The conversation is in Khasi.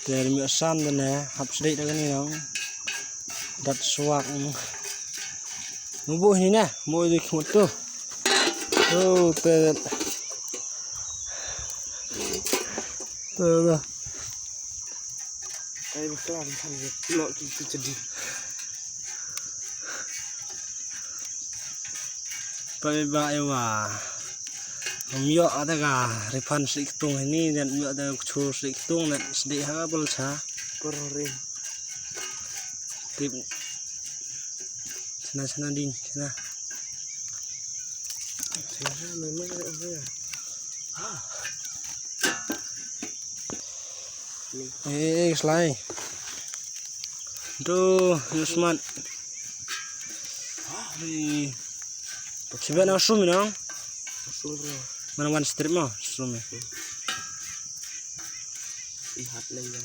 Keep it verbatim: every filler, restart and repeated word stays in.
Te ri mi sam da ne hap sdei da kani nang. Dat suak. Mu bu ni ne, mu di khmut tu. Tu te. Tu tu. Ai, bakla kan ye. Lo ki tu jadi. Pei ba ewa. Ym ïoh ata ka refund sdei ktung hini, dan ym ïoh ata ka kchu sdei ktung, dan sdei ha ka bol cha. Por ring. Tip. Chana, chana ding, chana. Chana, memang ada orang ya. Eh, eh, slai. Tu, Usman. Eh. Siapa nak sum ni, nang? Sum, bro. Mana wan strip mo? Sum ni. Lihat lagi.